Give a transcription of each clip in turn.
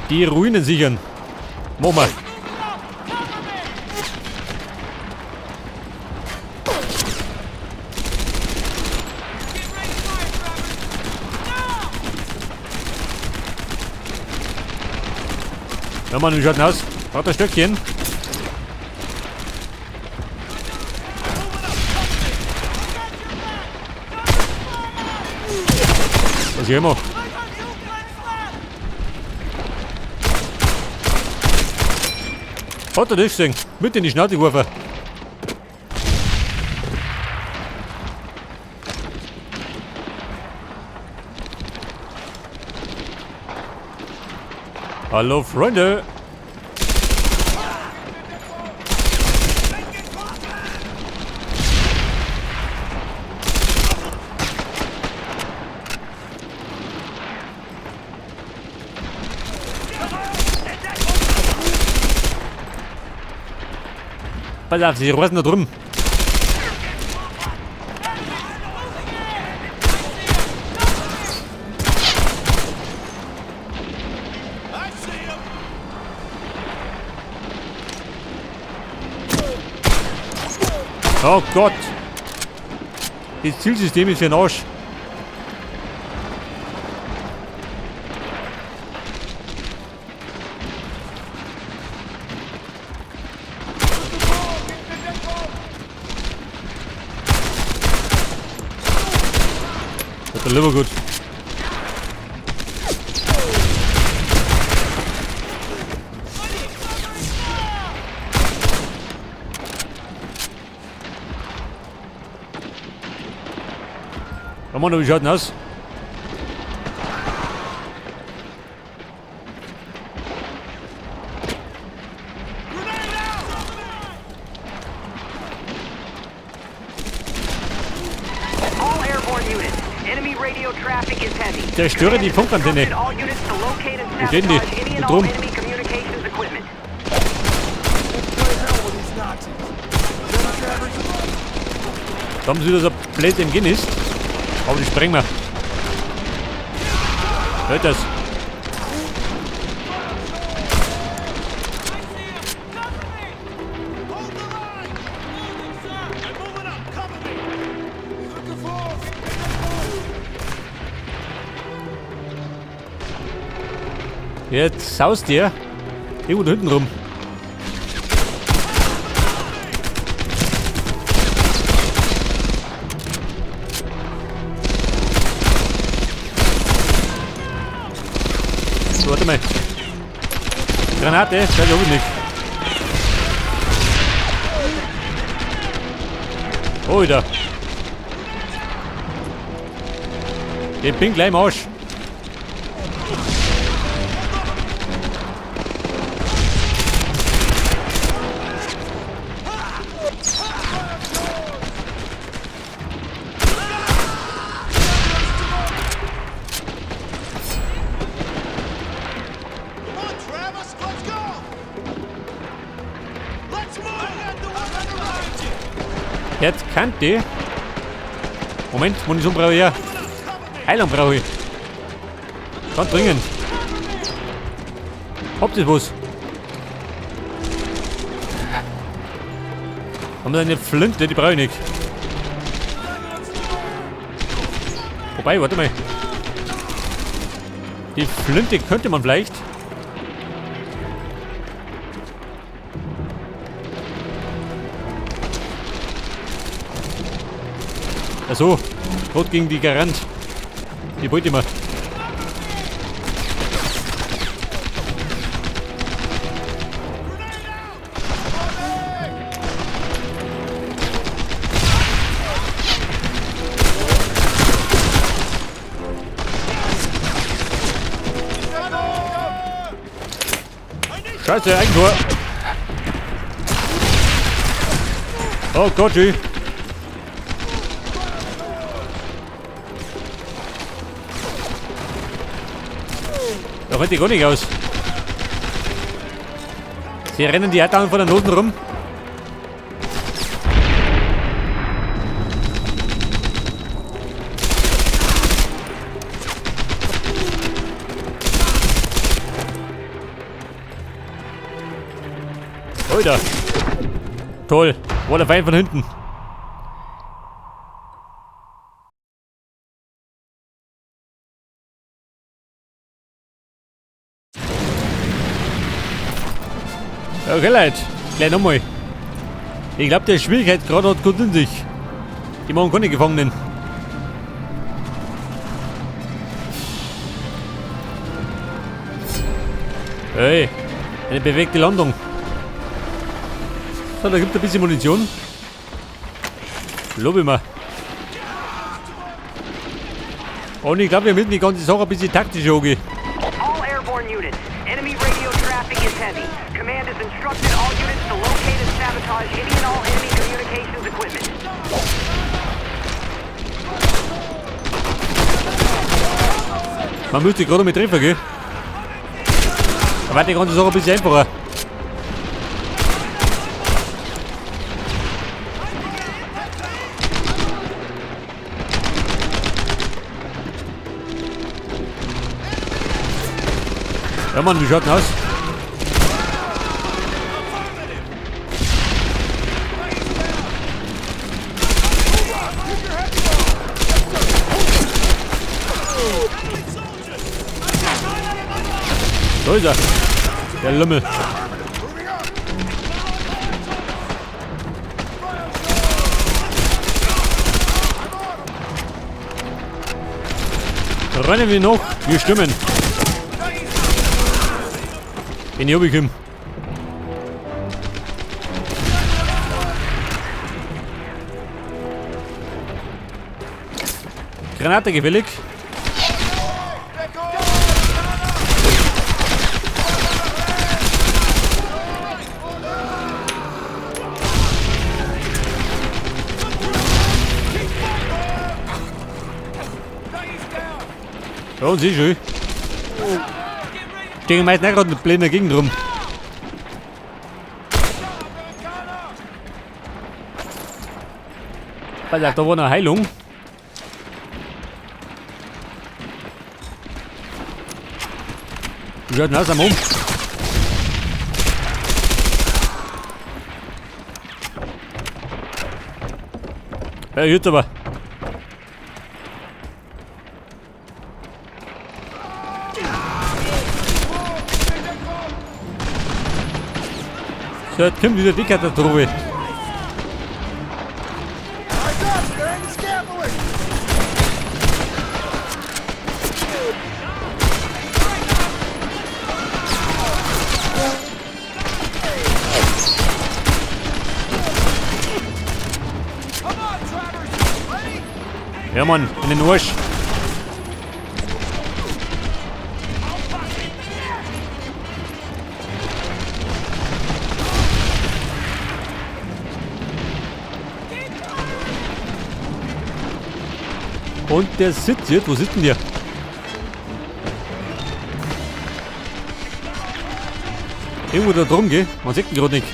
Die Ruinen sichern. Machen wir. Ja Mann, wie schaut denn aus? Braucht ein Stöckchen. Was ich immer. Hat er das gesehen? Mit in die Schnauze geworfen. Hallo Freunde! Pass auf, sie reißen da drüben. Oh Gott! Das Zielsystem ist für den Arsch. Das ist lieber gut. Komm mal, wie schaut denn aus? Zerstöre die Funkantenne. Wo stehen die? Da drum. Da haben sie wieder so ein blöd MG ist. Aber die sprengen wir. Hört das? Jetzt saust dir. Irgendwo da hinten rum. So, warte mal. Granate, das weiß ich auch nicht. Oh, wieder. Ich bin gleich im Arsch. Jetzt kann die. Moment, Munition brauche ich ja. Heilung brauche ich. Ganz dringend. Habt ihr was? Haben wir eine Flinte? Die brauche ich nicht. Wobei, warte mal. Die Flinte könnte man vielleicht. Achso, tot gegen die Garant. Die wollte ich mal. Scheiße, Eigentor. Oh Gott, ey. Da rennt die gar nicht aus. Sie rennen die Erdbeeren von der Noten rum. Alter. Toll. War der Feind von hinten. Okay, Leute. Gleich nochmal. Ich glaube, der Schwierigkeitsgrad hat gut in sich. Die machen keine Gefangenen. Hey, eine bewegte Landung. So, da gibt es ein bisschen Munition. Lob ich mal. Und ich glaube, wir müssen die ganze Sache ein bisschen taktisch angehen. All airborne units, enemy radio traffic is heavy. Command has instructed all units to locate and sabotage any and all enemy communications equipment. Man müsste gerade mit treffen, gell? Da war die ganze Sache ein bisschen einfacher. Ja Mann, wie schaut denn aus? Da ist er. Der Lümmel. Rennen wir noch? Wir stimmen. In die Obikum. Granate gefällig. Ja, und sicher. Stehen meistens auch gerade eine blinde Gegend rum. Pass auf, da war eine Heilung. Wie schaut denn aus am Hund? Ja, jetzt aber. So, jetzt kommt wieder die Katastrophe. Ja Mann, in den Arsch. Und der sitzt jetzt. Wo sitzt denn der? Irgendwo da drum, gell? Man sieht ihn gerade nicht.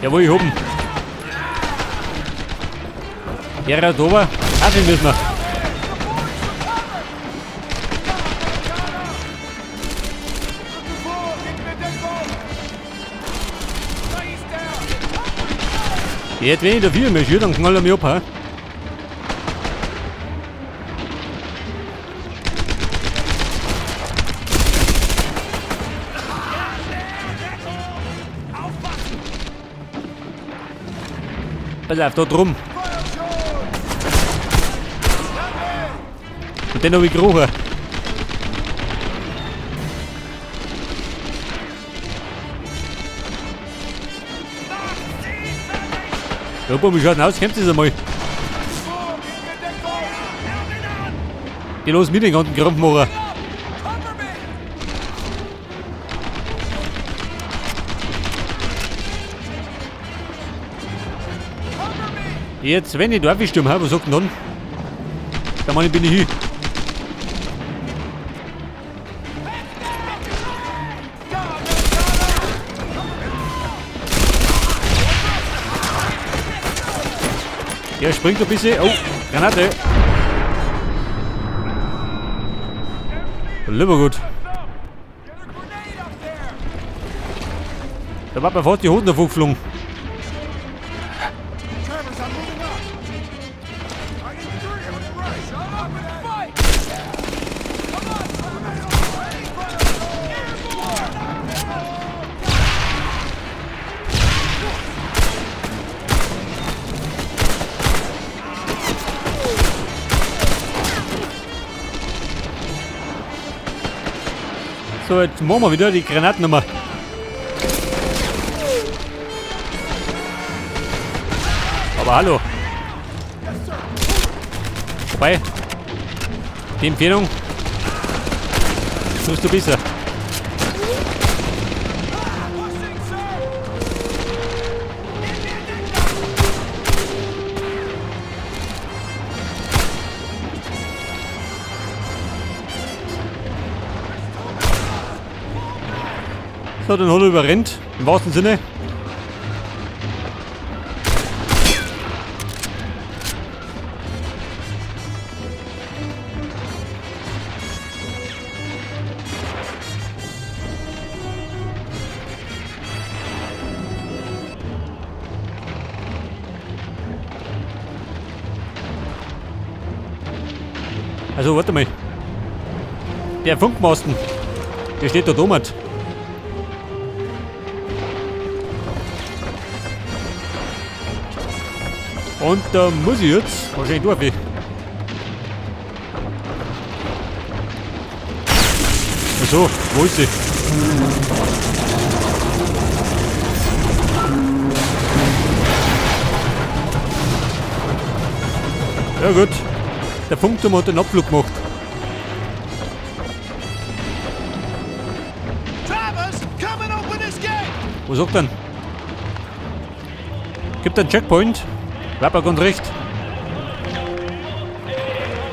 Jawohl, ich oben. Ja, da oben. Kaffee müssen wir. Jetzt, wenn ich da viel mehr schüre, dann knallt er mich ab, hä? Pass auf, da drum. Und den hab ich gerochen. Ja, wie schaut denn aus? Kämpft das einmal. Die los mit den ganzen Krampf machen. Jetzt, wenn ich Dorfsturm habe, was sagt denn dann? Da meine ich, bin ich hin. Der springt ein bisschen. Oh, Granate. Lieber gut. Da war mir fast die Hosen davon geflogen. So, jetzt machen wir wieder die Granatennummer. Aber hallo. Wobei, die Empfehlung tust du besser. So, den hat er überrennt, im wahrsten Sinne. Also, warte mal. Der Funkmasten, der steht da oben. Und da muss ich jetzt wahrscheinlich durch. Achso, wo ist sie? Ja gut, der Funkturm hat den Abflug gemacht. Travers, come and open this gate! Wo sagt denn? Gibt einen Checkpoint? Bleib ganz recht.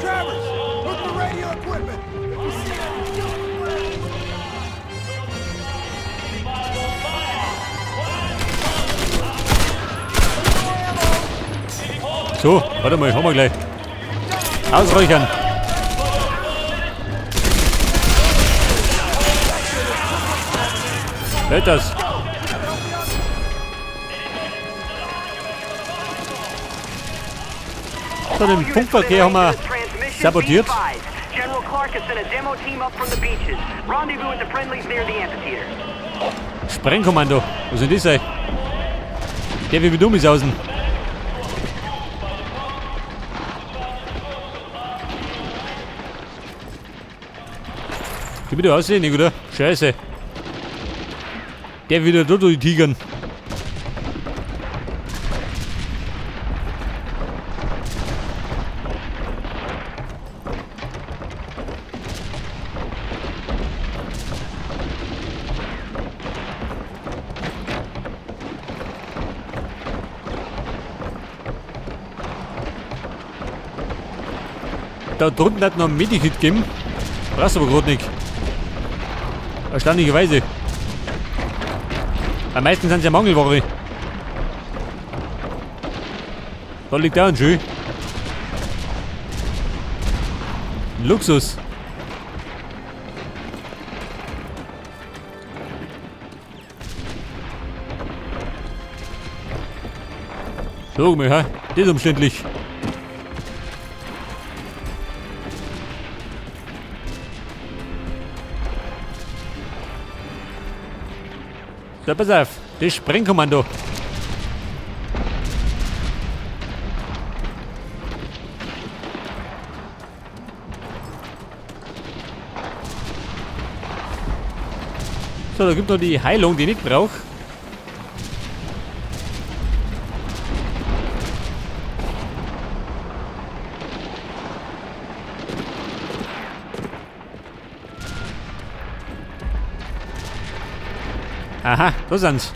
Travers, look for radio equipment. If you see any, So, warte mal, haben wir gleich. Ausräuchern. Hält das. So, den Funkverkehr haben wir sabotiert. General Clark has sent a demo team up from the beaches. Rendezvous with the friendlies near the amphitheater. Sprengkommando. Wo sind die sein? Der will mit dumm ist außen. Gib mir aussehen, oder? Scheiße. Der wieder dort durch die Tigern. Da drunten hat noch ein Medikit gegeben. Brauchst aber grad nicht. Erstaunlicherweise. Am meisten sind es ja Mangelware. Da liegt auch ein Schön. Luxus. Schau mal, hä? Das ist umständlich. So, pass auf, das Sprengkommando. So, da gibt noch die Heilung, die ich nicht brauche. Aha, da sind's.